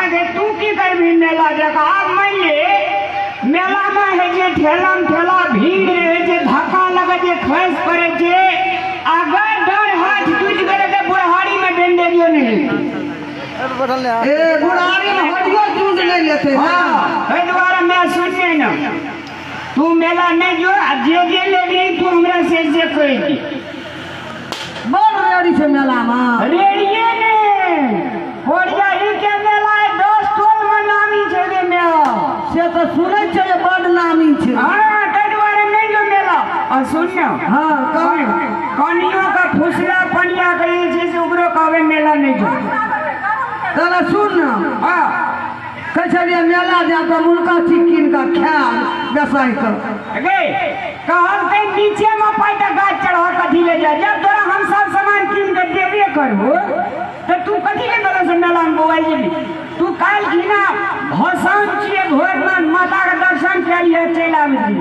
हाँ गे तू की करबी मेला जगह आब मान ले मेला में है जे ठेलम ठेला भीड़ रहे छै धक्का लगे छै खसि पड़े छै अगर डर हाथ टूटि गेलै तऽ बुढ़ारी में बैंडेजो नहीं ए बुढ़ारी में हड्डियो टूट नहीं लेते। हाँ एहि दुआरे मैं सुनने न तू मेला नहीं जो आ जे जे लेबही तू हमरा से से कहि दी। बड़ रेड़ी छै मेला में। रेड़िए ने कोरियाही के मेला है 10 टोल में नामी छै रे मेला। से तऽ सुनै छियै जे बड़ नामी छै। हाँ ताहि दुआरे नहीं जो मेला। आ सुन न। हाँ कहू। कनियो के फुसला पनिया के जे छै से ओकरो कहबै मेला नहीं जो। तहन सुन न। हाँ कहै छलियै मेला जायब तऽ मुर्गा चीज कीन कऽ खायब बेसाहि कऽ। गे कहलकै नीचे में पाइ तऽ गाछ चढ़ा कथी ले जाय जब तोरा हम सब सामान कीन कऽ देबे करबो तऽ तू कथी ले मेला से मेला में बौआइ जेबी। तू काल्हि खिना भसान छियै भोर में माता के दर्शन कए लिहे चलि आबै छी।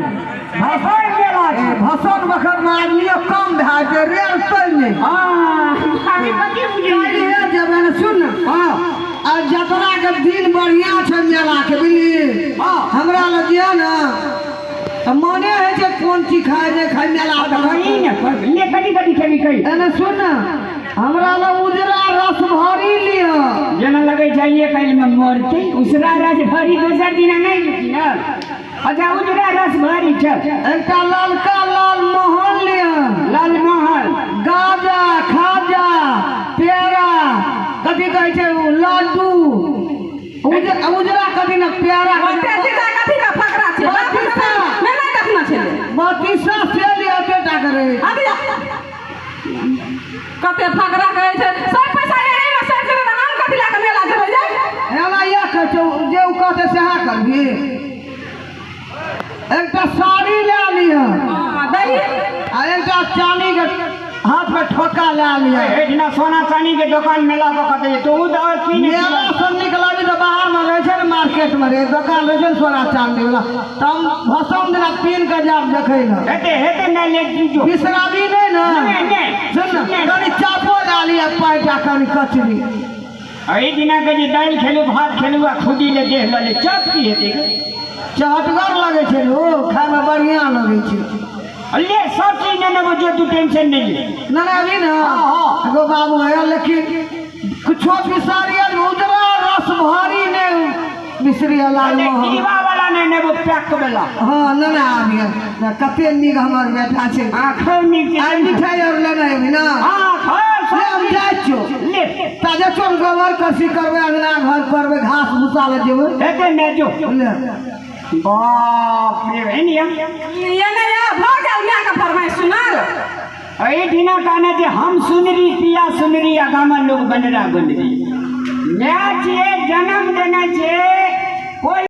भसान मेला छै। भसान बखत में आदमियो कम भए जेतै रेल तै नहि। हाँ अभी कथी बुझलियै। काल्हिए जेबै ने सुन न। हाँ आ जतरा के दिन बढ़िया छै मेला के बुझली। हाँ हमरा लग जे ने तऽ मने होइ छै कोन चीज खाय नहि खाय मेला तऽ कही ने ले कथी कथी खेबी कही। एने सुन न हमरा लग उजरा रस भरी लिअ। जेना लगै छै ये काल्हि में मरतै उसरा रस भरी दोसर दिना नहीं लेती ना। अच्छा उजरा रस भरी चल। एकटा ललका लाल मोहन लिअ। लाल मोहन गाजा खाजा पेड़ा कथी कहै छै ओ लड्डू उजरा कथी ने पेड़ा कथी का फकरा छै मेला देखना छलै बत्तीसा से लिअ एतेटा के रहै। कते फकरा कहै छै सब पैसा एही में सैठ जेतै तऽ हम कथी लए कऽ मेला जेबै यै। एना इएह कहै छै जे ओ कहतै सएह करबही। एकटा साड़ी लए लिअ दही आ एकटा चानी के हाथ में ठोका लए लिअ। एहिठिना सोना चानी के दोकान मेला पर कतै तो उ दऽ की नहि मेला सब निकलबी तऽ बाहर में रहै छै ने मार्केट में रे दोकान रहै छै ने सोना चांदी वाला तऽ हम भसम दिना पीन कऽ जायब देखै लए। हेतै हेतै नहि ले जो बिसराबी नहि ने। नहि सुन ने कनि चापो लए लिअ पाइटा कनि कचरी। एहि दिना के जे दालि खेलू भात खेलू आ खुदी ले देह लऽ ले चप की हेतै। चहटगर लगै छै रो खायमे बढ़िआँ लगै छै। ले सब चीज ने नेबो जो तू टेंशन नहीं ले। ना ना अभी ना एगो बाबू है लेकिन कुछो बिसारी उजरा रस भरी ने बिसरी लाल मोहन दीवा वाला ने नेबो पैक वाला। हाँ ना ना अभी ना कते नीक हमर बेटा छै। हाँ खूब नीक छै। आइ मिठाई और लेने अभी ना। हाँ खूब ले हम जाइ छियौ। ले ताजे चल गोबर कसी करबै अंगना घर करबै घास भूसा ले जेबै। हेतै ने जो ले बाप रे एनिया ये ने ये भऽ गेल माय के फरमाइश सुनल। एहि दिना कहने जे हम सुनरी पिया सुनरी आ गामक लोग बनरा बनरी। माय छियै जन्म देने छै कोइ